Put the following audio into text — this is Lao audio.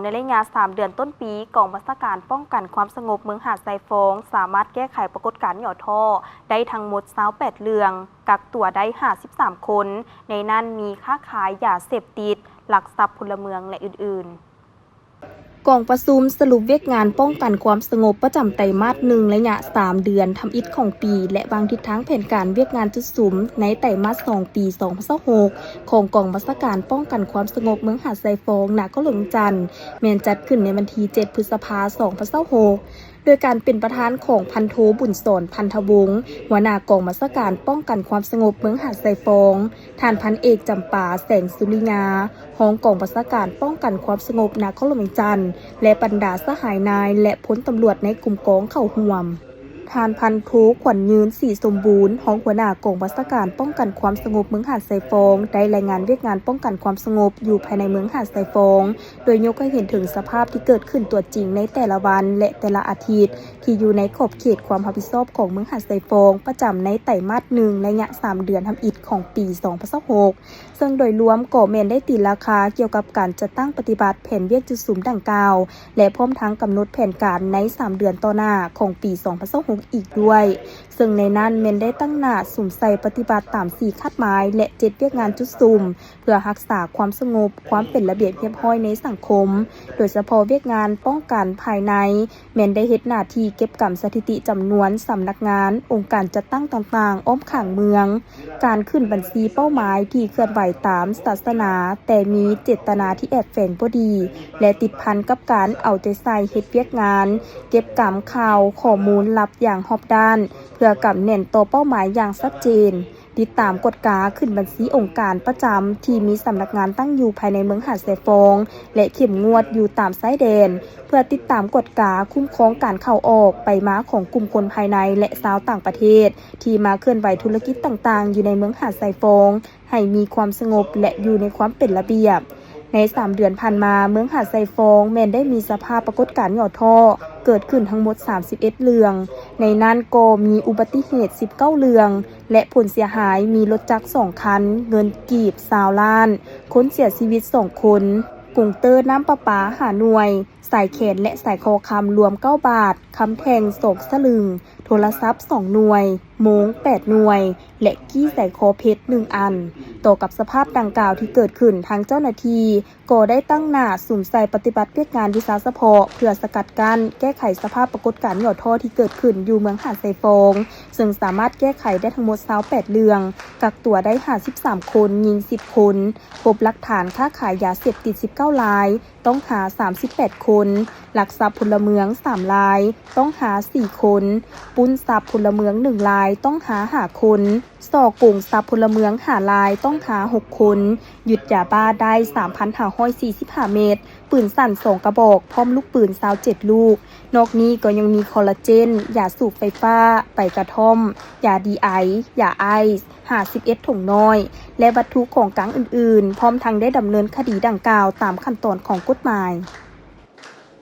ໃນໄລຍະສາມເດືອນຕົ້ນປີ, ກອງບັນຊາການປ້ອງກັນຄວາມສະຫງົບເມືອງຫາດຊາຍຟອງ ສາມາດແກ້ໄຂປາກົດການຫຍໍ້ທໍ້ໄດ້ທັງໝົດຊາວແປດເລື່ອງ, ກັກຕົວໄດ້ຫ້າສິບສາມຄົນ, ໃນນັ້ນມີຄ້າຂາຍຢາເສບຕິດ, ລັກຊັບພົນລະເມືອງ ແລະ ອື່ນໆ. ກອງປະຊຸມສະຫຼຸບວຽກງານປ້ອງກັນຄວາມສະຫງົບປະຈຳໄຕມາດໜຶ່ງ ໄລຍະສາມເດືອນທຳອິດຂອງປີ ແລະ ວາງທິດທາງແຜນການວຽກງານຈຸດສຸມໃນໄຕມາດສອງ ປີສອງພັນຊາວຫົກ ຂອງກອງບັນຊາການປ້ອງກັນຄວາມສະຫງົບເມືອງຫາດຊາຍຟອງ ນະຄອນຫຼວງວຽງຈັນ ແມ່ນຈັດຂຶ້ນໃນວັນທີເຈັດ ພຶດສະພາ ສອງພັນຊາວຫົກ ໂດຍການເປັນປະທານຂອງພັນໂທ ບຸນສອນ ພັນທະວົງ ຫົວໜ້າກອງບັນຊາການປ້ອງກັນຄວາມສະຫງົບເມືອງຫາດຊາຍຟອງ, ທ່ານພັນເອກ ຈຳປາ ແສງສຸລິຍາ ຮອງກອງບັນຊາການປ້ອງກັນຄວາມສະຫງົບນະຄອນຫຼວງວຽງຈັນ ແລະ ບັນດາສະຫາຍນາຍ ແລະ ພົນຕຳຫຼວດໃນກຸ່ມກອງເຂົ້າຮ່ວມ. ທ່ານພັນໂທ ຂວັນຍືນ ສີສົມບູນ ຮອງຫົວໜ້າກອງບັນຊາການປ້ອງກັນຄວາມສະຫງົບເມືອງຫາດຊາຍຟອງ ໄດ້ລາຍງານວຽກງານປ້ອງກັນຄວາມສະຫງົບຢູ່ພາຍໃນເມືອງຫາດຊາຍຟອງ ໂດຍຍົກໃຫ້ເຫັນເຖິງສະພາບທີ່ເກີດຂຶ້ນຕົວຈິງໃນແຕ່ລະວັນ ແລະ ແຕ່ລະອາທິດ ທີ່ຢູ່ໃນຂອບເຂດຄວາມຮັບຜິດຊອບຂອງເມືອງຫາດຊາຍຟອງ ປະຈຳໃນໄຕມາດໜຶ່ງ ໄລຍະສາມເດືອນທຳອິດຂອງປີສອງພັນຊາວຫົກ ເຊິ່ງໂດຍລວມກໍແມ່ນໄດ້ຕີລາຄາກ່ຽວກັບການຈັດຕັ້ງປະຕິບັດແຜນວຽກຈຸດສຸມດັ່ງກ່າວ ແລະ ພ້ອມທັງກຳນົດແຜນການໃນສາມເດືອນຕໍ່ໜ້າຂອງປີສອງພັນຊາວຫົກອີກດ້ວຍ, ເຊິ່ງໃນນັ້ນແມ່ນໄດ້ຕັ້ງໜ້າສຸມໃສ່ປະຕິບັດຕາມສີ່ຄາດໝາຍ ແລະ ເຈັດວຽກງານຈຸດສຸມ ເພື່ອຮັກສາຄວາມສະຫງົບ, ຄວາມເປັນລະບຽບຮຽບຮ້ອຍໃນສັງຄົມ, ໂດຍສະເພາະວຽກງານປ້ອງກັນພາຍໃນ ແມ່ນໄດ້ເຮັດໜ້າທີ່ເກັບກຳສະຖິຕິຈຳນວນສຳນັກງານ, ອົງການຈັດຕັ້ງຕ່າງໆ ອ້ອມຂ້າງເມືອງ, ການຂຶ້ນບັນຊີເປົ້າໝາຍທີ່ເຄື່ອນໄຫວຕາມສາສະໜາ, ແຕ່ມີເຈດຕະນາທີ່ແອບແຝງບໍ່ດີ ແລະ ຕິດພັນກັບການເອົາໃຈໃສ່ເຮັດວຽກງານ, ເກັບກຳຂ່າວຂໍ້ມູນລັບຢ່າງຮອບດ້ານ ເພື່ອກຳແໜ້ນຕໍ່ເປົ້າໝາຍຢ່າງຊັດເຈນ. ຕິດຕາມກວດກາຂຶ້ນບັນຊີອົງການປະຈຳທີ່ມີສຳນັກງານຕັ້ງຢູ່ພາຍໃນເມືອງຫາດຊາຍຟອງ ແລະ ເຂັ້ມງວດຢູ່ຕາມຊາຍແດນ ເພື່ອຕິດຕາມກວດກາຄຸ້ມຄອງການເຂົ້າອອກໄປມາຂອງກຸ່ມຄົນພາຍໃນ ແລະ ຊາວຕ່າງປະເທດ ທີ່ມາເຄື່ອນໄຫວທຸລະກິດຕ່າງໆ ຢູ່ໃນເມືອງຫາດຊາຍຟອງ ໃຫ້ມີຄວາມສະຫງົບ ແລະ ຢູ່ໃນຄວາມເປັນລະບຽບ. ໃນສາມເດືອນຜ່ານມາ, ເມືອງຫາດຊາຍຟອງແມ່ນໄດ້ມີສະພາບປາກົດການຫຍໍ້ທໍ້ເກີດຂຶ້ນທັງໝົດສາມສິບເອັດເລື່ອງ, ໃນນັ້ນກໍມີອຸບັດຕິເຫດສິບເກົ້າເລື່ອງ ແລະ ຜົນເສຍຫາຍມີລົດຈັກສອງຄັນ, ເງິນກີບຊາວລ້ານ, ຄົນເສຍຊີວິດສອງຄົນ, ກົງເຕີນ້ຳປະປາຫ້າໜ່ວຍ, ສາຍແຂນ ແລະ ສາຍຄໍຄຳລວມເກົ້າບາດ, ຄຳແທ່ງສອງສະລຶງ, ໂທລະສັບສອງໜ່ວຍ, ໂມງແປດໜ່ວຍ ແລະ ກີ້ສາຍຄໍເພັດໜຶ່ງອັນ. ຕໍ່ກັບສະພາບດັ່ງກ່າວທີ່ເກີດຂຶ້ນ, ທາງເຈົ້າໜ້າທີ່ກໍໄດ້ຕັ້ງໜ້າສຸມໃສ່ປະຕິບັດວຽກງານວິຊາສະເພາະ ເພື່ອສະກັດກັ້ນແກ້ໄຂສະພາບປາກົດການຫຍໍ້ທໍ້ທີ່ເກີດຂຶ້ນຢູ່ເມືອງຫາດຊາຍຟອງ, ເຊິ່ງສາມາດແກ້ໄຂໄດ້ທັງໝົດຊາວແປດເລື່ອງ, ກັກຕົວໄດ້ຫ້າສິບສາມຄົນ, ຍິງສິບຄົນ, ພົບຫຼັກຖານຄ້າຂາຍຢາເສບຕິດສິບເກົ້າລາຍ, ຕ້ອງຫາສາມສິບແປດຄົນ, ລັກຊັບພົນລະເມືອງສາມລາຍ, ຕ້ອງຫາສີ່ຄົນ, ປຸ້ນຊັບພົນລະເມືອງໜຶ່ງລາຍ, ຕ້ອງຫາຫ້າຄົນ, ສໍ້ໂກງຊັບພົນລະເມືອງຫ້າລາຍ, ຕ້ອງຫາຫົກຄົນ, ຍຶດຢາບ້າໄດ້ສາມພັນຫ້າຮ້ອຍສີ່ສິບຫ້າເມັດ, ປືນສັ້ນສອງກະບອກ ພ້ອມລູກປືນຊາວເຈັດລູກ. ນອກນີ້ກໍຍັງມີຄໍລາເຈນ, ຢາສູບໄຟຟ້າ, ໃບກະທ່ອມ, ຢາດີໄອ, ຢາໄອສ໌ ຫ້າສິບເອັດຖົງນ້ອຍ ແລະ ວັດຖຸຂອງກາງອື່ນໆ, ພ້ອມທັງໄດ້ດຳເນີນຄະດີດັ່ງກ່າວຕາມຂັ້ນຕອນຂອງກົດໝາຍ.